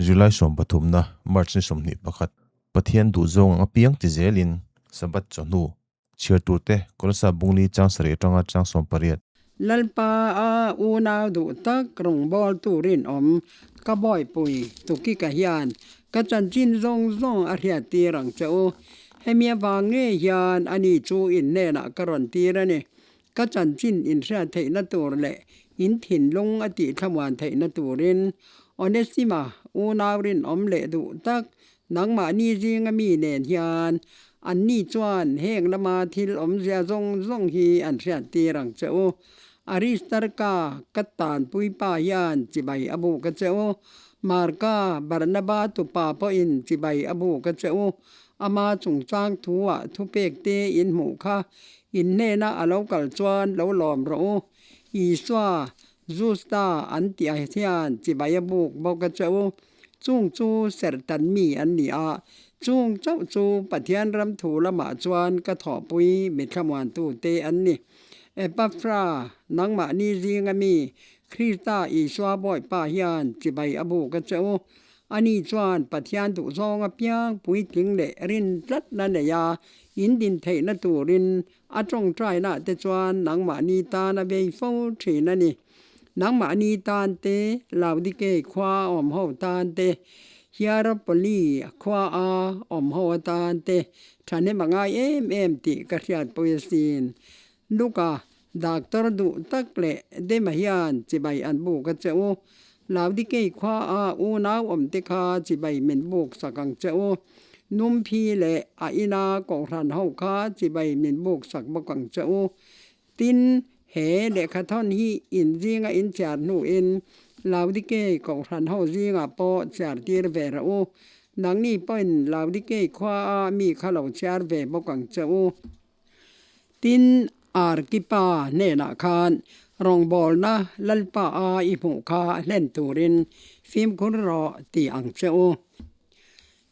July sawmpathumna, March ni 21, Pathian duhzawng ang apiang ti zelin Sabbath chawhnu chhiar turte Kolosa bungli chang sarih atanga chang 18. Lalpa a unau duh tak rawngbâwl turin awm ka bawihpui tukika hian ka chanchin zawng zawng a hriattir ang che u. Hemi avang ngei hian ani chu in hnenah ka rawn tir a ni. Ka chanchin in hriat theihna tur leh in thinlung a tih thlamuan theihna turin Onesima unau rinawm leh duh tak nangmahni zinga mi nen hian anni chuan heng lama thil awmzia zawng zawng hi an hriattir ang che u. Aristarka ka tanpui pa hian chibai a buk a che u. Marka Barnaba tupa pawhin chibai a buk a che u. Ama chungchang thuah thupek te in hmuh kha in hnena a lo kal chuan lo lawm rawh u. Isua, Justa an tih ah hian chibai a buk bawk a che u. Chung chu serhtan mi an ni a, chung chauh chu Pathian ram thu lamah chuan ka thawhpui mi thlamuantu te an ni. Epafra, nangmahni zinga mi, Krista Isua Bawipa hian chibai a buk a che u. Ani chuan Pathian duhzawng apiang puitling leh rin tlatna nei a, in din theihna turin a tawngtainaah te chuan nangmahni tan a vei fo thin a ni. Nangmahni tan te, Laodikei khua a awm ho tan te, Hierapoli khua a awm ho atan te thahnem a ngai em em tih ka hriatpui asin. Luka, Doctor duh tak leh Dema hian chibai an buk a che u. Laodikei khua a unau awm te kha chibai min buk sak ang che u. Numphi leh a ina kohhran ho kha chibai min buk sak bawk ang che u. Tin, he lehkhathawn hi in zinga in chhiar hnuin Laodikei kohhran ho zingah pawh chhiar tir ve rawh u. Nangni pawhin Laodikei khua a mi kha lo chhiar ve bawk ang che u. Tin, Arkipa hnenah khan rawngbawlna Lalpa a i hmuh kha hlen turin fimkhur rawh ti ang che u.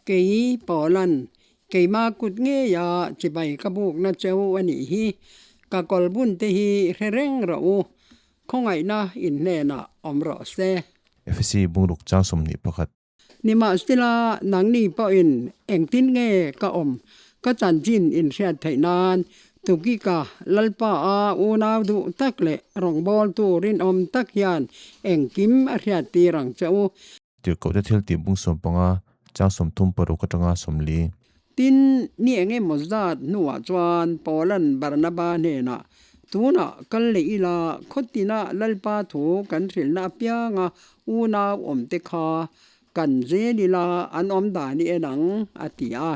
Kei Paulan, keima kut ngeia chibai ka bukna cheu a nih hi, ka kawlbun te hi hre reng rawh u, khawngaihna in hnenah awm rawh se. Efesi bungruk chang 21. Nimahsela, nangni pawhin engtin nge ka awm ka chanchin in hriat theih nan Tukika Lalpa a unau duh tak leh rawngbawltu rinawm tak hian engkim a hriat tir ang che u. Tirhkohte thil tih bung 15, chang 36 atanga 40. Tin, ni eng emaw zat hnuah chuan Paula'n Barnaba hnenah, Tunah kal leh ila, khawtina Lalpa thu kan hrilhna apianga unau awmte kha kan zel ila an awm dan i en ang, a ti a.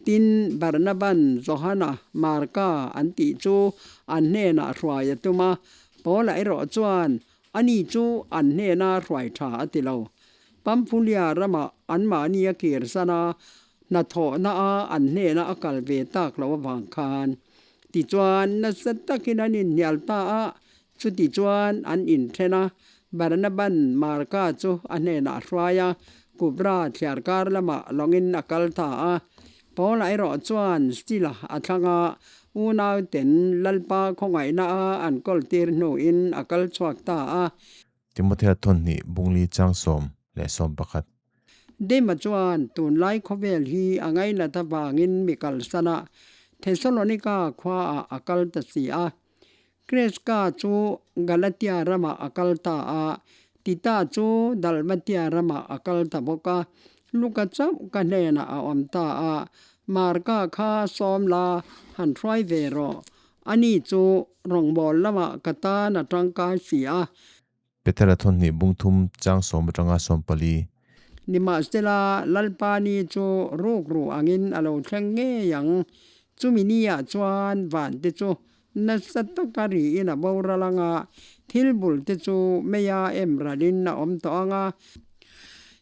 Tin, Barnaba'n Johana, Marka an tih chu an hnenah hruai a tum a, Paula erawh chuan ani chu an hnena hruai tha a ti lo. Pamphulia ramah anmahni a kirsan a, hnathawhna a an hnena a kal ve tak loh avang khan. Tichuan, nasa takin an inhnial ta a, chutichuan an inthen a, Barnaban Marka chu a hnenah a hruai a, Kupra thliarkar lamah lawngin a kal ta a. Paula erawh chuan Stila a thlang a, unauten Lalpa khawngaihna a an kawltir hnuin a kal chhuak ta a. Timothea thawnhnih bungli chang 10 leh 11. Dema chuan tunlai khawvel hi a ngainat avangin mi kalsan a, Thesalonika khuaah a kal ta si a. Kreska chu Galatia ramah a kal ta a, Tita chu Dalmatia ramah a kal ta bawk a. Luka chauh ka hnenah a awm ta a, Marka kha sawm la han hruai ve rawh. Ani chu rawngbâwl lamah ka tan a tangkai si a. Petera thawnhnih bung thum chang 10 atanga 14. Nimahsela, Lalpa ni chu rukru angin a lo thleng ngei ang. Chumi niah chuan vante chu nasa taka riin a boral ang a, thil bulte chu meia em ralin a awm tawh ang a,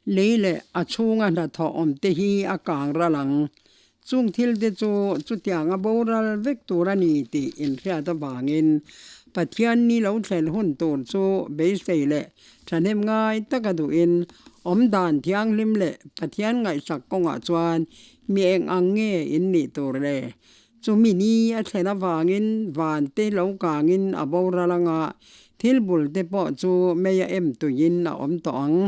lei leh a chhunga hnathawh awmte hi a kang ral ang. Chung thilte chu chutianga boral vek tur a ni tih inhriat avangin Pathian ni lo thlen hun tur chu beisei leh thahnem ngai taka duhin awmdan thianghlim leh Pathian ngaihsak kawngah chuan mi eng ang nge in nih tur le? Chumi ni a thlen avangin vante lo kangin a boral anga thil bulte pawh chu meia em tuiin a awm tawh ang.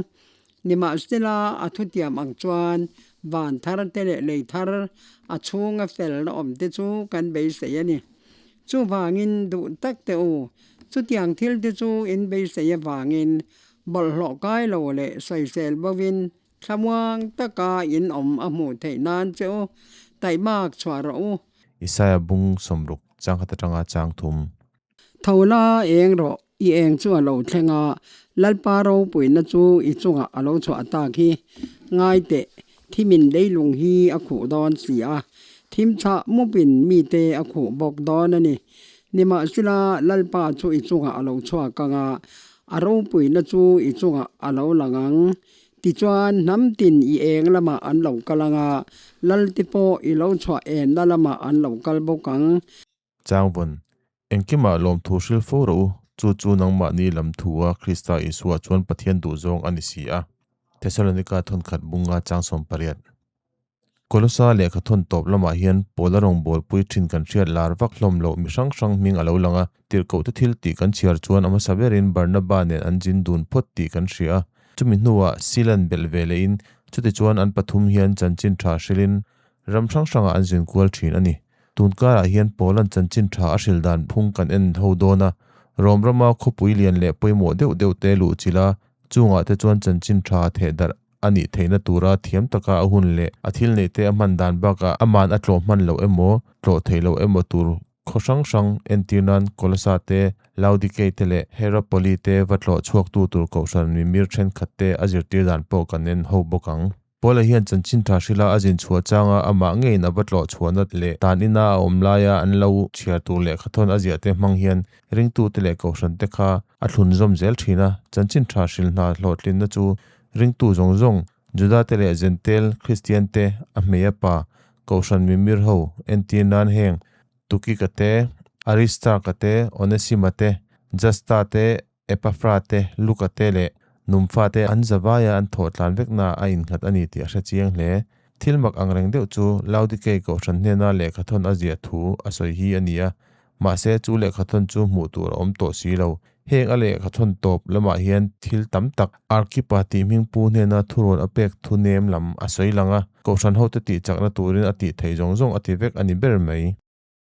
Nimahsela, a thutiam ang chuan van thar te leh lei thar a chhunga felna awm te chu kan beisei a ni. Chuvangin duh tak teh u, chutiang thil te chu in beisei avangin bawlhhlawh kai lo leh sawisel bovin thlamuang taka in awm a hmuh theih nan che u taihmak chhuah rawh u. Isaiah bung 60 chang khat atanga chang thum. Tho la eng rawh, i eng chu a lo thleng a, Lalpa ropuina chu i chungah a lo chhuah tak hi. Ngai teh, thimin leilung hi a khuh dawn si a, thim chhah mupin mite a khuh bawk dawn a ni. Nimahsela, Lalpa chu i chungah a lo chhuak ang a, a ropuina chu i chungah a lo lang ang. Tichuan, hnam tin i eng lamah an lo kal ang a, Lalte pawh i lo chhuah enna lamah an lo kal bawk ang. Changvawn, Engkimah lawmthu hril fo rawh u, chu chu nangmahni lam thua Krista Isua chuan Pathian duhzawng a ni si a. Thesalonika thawnkhat bunga chang 80. Kolosa lehkha thawn tawp lamah hian Paula rawngbawlpui thin kan hriat lar vak hlawm loh mi hrang hrang hming a lo lang a, tirhkohte thil tih kan chhiar chuan a hmasa berin Barnaba nen an zin dun phawt tih kan hria a, chumi hnuah Silan belh ve lehin chutichuan an pathum hian chanchin tha hrilhin ram hrang hrangah an zin kual thin a ni. Tun karah hian Poland chanchin tha a hril dan phung kan en ho dawn a, Rom rama khawpui lian leh pawimawh deuh deuh te luh chilh a, chungah te chuan chanchin tha theh darh a nih theihna tura thiam taka a hun leh a thil neih te a hman dan bakah aman a tlawh hman loh emaw, tlawh theih loh emaw tur khaw hrang hrang entir nan Kolosa te, Laodikei te leh Herapoli te va tlawh chhuaktu tur kohhran mimir thenkhat te a zirtir dan pawh kan en ho bawk ang. Paula hian chanchin tha hrila a zin chhuah changa amah ngeiin a va tlawh chhuahna leh tan ina a awm laia an lo chhiar tur lehkhathawn a ziah te hmang hian ringtute leh kohhrante kha a thlun zawm zel thin a. Chanchin tha hril hna hlawhtlinna chu ringtu zawng zawng, Judate leh Jentail Kristiante a hmei a pa, kohhran mimir ho entir nan heng Tukika te, Aristarka te, Onesima te, Justa te, Epafra te, Luka te leh Numfa te an zavaia an thawh tlan vekna a innghat a ni tih a hre chiang hle. Thil mak ang reng deuh chu Laodikei kohhran hnena lehkhathawn a ziah thu a sawi hi a ni a, mahse chu lehkhathawn chu hmuh tur a awm tawh si lo. Heng a lehkhathawn tawp lamah hian thil tam tak Arkipa tih hming pu hnena thurawn a pek thu nem lam a sawi lang a, kohhran hote tih chakna turin a tih theih zawng zawng a ti vek a ni ber mai.